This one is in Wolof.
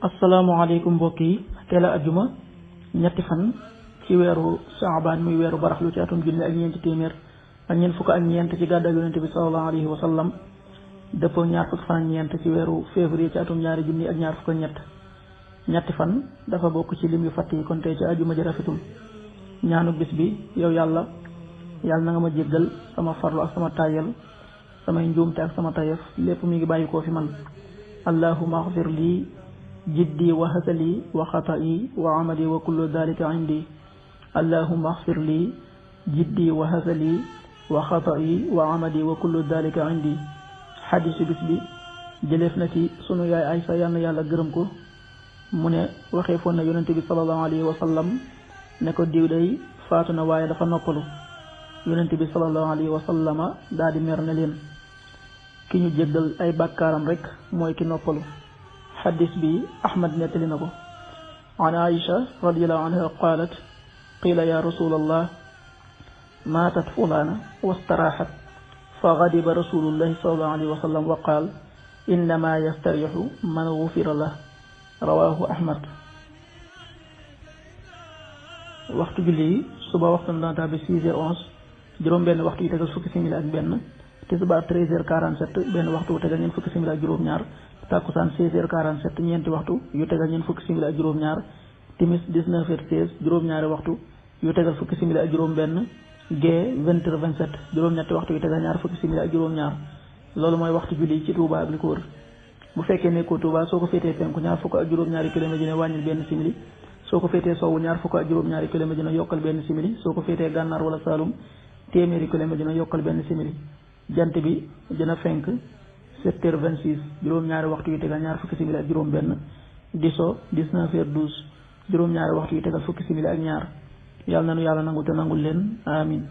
asalaamaaleykum mbokk yi teel a ajjuma ñetti fan ci weeru saabaan muy weeru baraxlu ci atum junni ak ñeenti téeméer ak ñeent fukk ak ñeent ci gàddaay yonente bi sallallahu alayhi wa sallam dëppoo ñaar fukk fan ak ñeent ci weeru février ci atum ñaari junni ak ñaar fukk ak ñetti fan dafa bokk ci lim yu fatt yi kon tey ci ajjuma ji rafetul ñaanu bis bi yow yàlla na nga ma jéggal sama farlu ak sama tàyyal samay njuumte ak sama tayef lépp mi ngi bàyyi koo fi man allahumma axfir lii jiddi wa hasali wa xata'i wa amali wa kullu dalika indi allahumma axfir lii jiddi wa hasali wa xata'i wa amali wa kullu dalika indi xadisu bis bi jëleef na ci sunu yaay Aysa yal na yàlla gërëm ko mu ne waxee foon na yonente bi sallallahu alayhi wa sallam ne ko diw day faatu na waaye dafa noppalu yonente bi sallallahu alayhi wa sallama daal di mer ne leen ki ñu jéggal ay bàkkaaram rek mooy ki noppalu xaddis bi ahmad nettali na ko an aisha radiallahu anha qaalat qila ya rasulallah maatat fulana wastaraxat fa gadiba rasulullahi sallallahu alayhi wa sallam wa qaal innama yastarixu man gufira lah rawahu ahmad. waxtu julli yi suba waxtu na daan bi 6h11 juróom benn waxtu yi tegal fukki simili ak benn tisbaar 13h47 benn waxtu wu tegal ñeent fukki simili ak juróom-ñaar takkusaan 16h47 ñeenti waxtu yu tegal ñeent fukki simili ak juróom-ñaar timis 19h16 juróom-ñaari waxtu yu tegal fukki simili ak juróom-benn gee 20h27 juróom-ñetti waxtu yu tegal ñaar fukki simili ak juróom-ñaar loolu mooy waxtu julli ci Touba ak li ko wër bu fekkee nekkoo Touba soo ko féetee penku ñaar fukk ak juróom-ñaari kilomètre dina wàññil benn simili soo ko féetee sowwu ñaar fukk ak juróom-ñaari kilomètre dina yokkal benn simili soo ko féetee gànnaar wala Saalum téeméeri kilomètre dina yokkal benn simili jant bi dina fenk 7h26 juróom-ñaari waxtu yu tegal ñaar fukki simili ak juróom-benn di so 19h12 juróom-ñaari waxtu yu tegal fukki simili ak ñaar yàlla na nu yàlla nangu te nangul leen amin